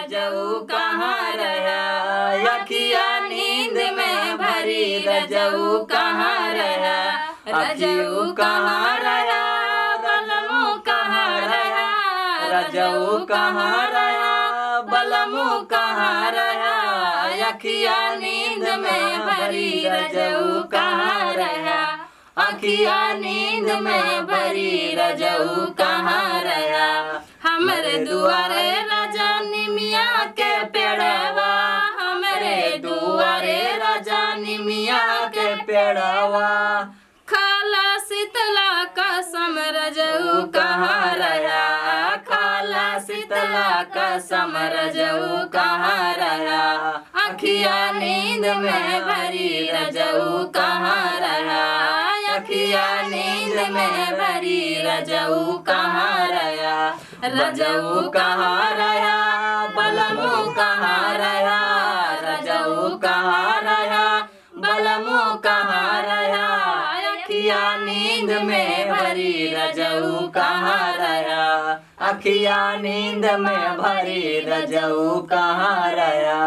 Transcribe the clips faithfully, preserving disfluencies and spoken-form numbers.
रजऊ कहाँ रह्या? अखिया नींद में भरी, रजऊ कहाँ रह्या? रजऊ कहाँ रह्या? बलमू कहाँ रह्या? रजऊ कहाँ रह्या? बलमू कहाँ रह्या? अखिया नींद में भरी, रजऊ कहाँ रह्या? अखिया नींद में भरी, रजऊ कहाँ रह्या? हमरे दुआरे राजा निमिया के पेड़वा, हमरे दुआरे राजा निमिया के पेड़वा। खाला शीतला कसम, रजऊ कहाँ रह्या? खाला शीतला कसम, रजऊ कहाँ रह्या? अखिया नींद में भरी, रजऊ कहाँ रह्या? अखिया नींद में भरी, रजऊ कहाँ रह्या? रजऊ कहाँ रह्या? बलमू कहाँ रह्या? रजऊ कहाँ रह्या? बलमू कहाँ रह्या? अखिया नींद में भरी, रजऊ कहाँ रह्या? अखिया नींद में भरी, रजऊ कहाँ रह्या?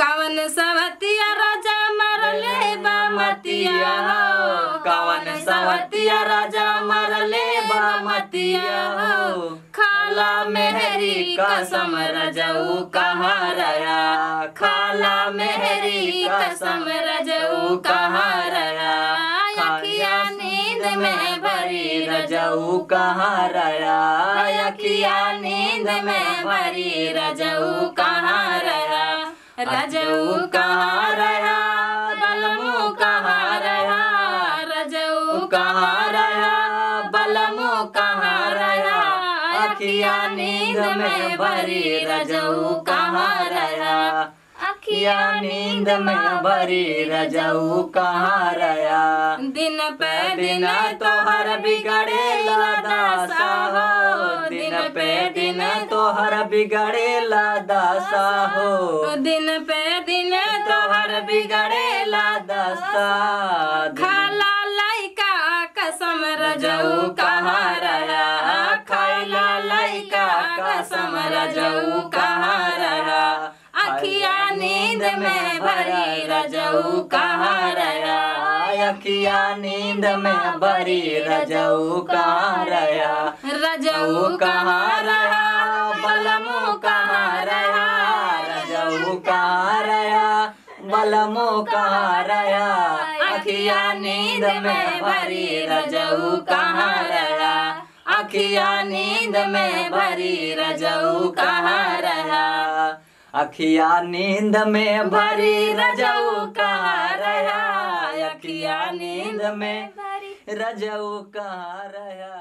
कवन सवतिया राजा मरले बा मतिया हो? कवन सवतिया राजा मरले बा मतिया हो? खाला मेहरी कसम, रजऊ कहाँ रह्या? खाला मेहरी कसम, रजऊ कहाँ रह्या? अखिया नींद में भरी, रजऊ कहाँ रह्या? अखिया नींद में भरी, रजऊ कहाँ रह्या? रजऊ कहाँ रह्या? बलमू कहाँ रह्या? रजऊ कहाँ रह्या? बलमू कहाँ रह्या? अखिया नींद में भरी, रजऊ कहाँ रह्या? अखिया नींद में भरी, रजऊ कहाँ रह्या? दिन पे दिन तोहर बिगड़ेला दासा हो, दिन पे दिन तोहर बिगड़ेला दासा हो। दिन पे दिन तोहर बिगड़ेला दासा। खाला लइका कसम, रजऊ कहाँ रह्या? खाइला लइका कसम, रजऊ कहाँ रह्या? अखिया नींद में भरी, रजऊ कहाँ रह्या? अखिया नींद में भरी, रजऊ कहाँ रह्या? रजऊ कहाँ रह्या? बलमू कहाँ रह्या? रजऊ कहाँ रह्या? बलमू कहाँ रह्या? अखिया नींद में भरी, रजऊ कहाँ रह्या? अखिया नींद में भरी, रजऊ कहाँ रह्या? अखिया नींद में भरी, रजऊ कहाँ रह्या? अखिया नींद में भरी, रजऊ कहाँ रह्या?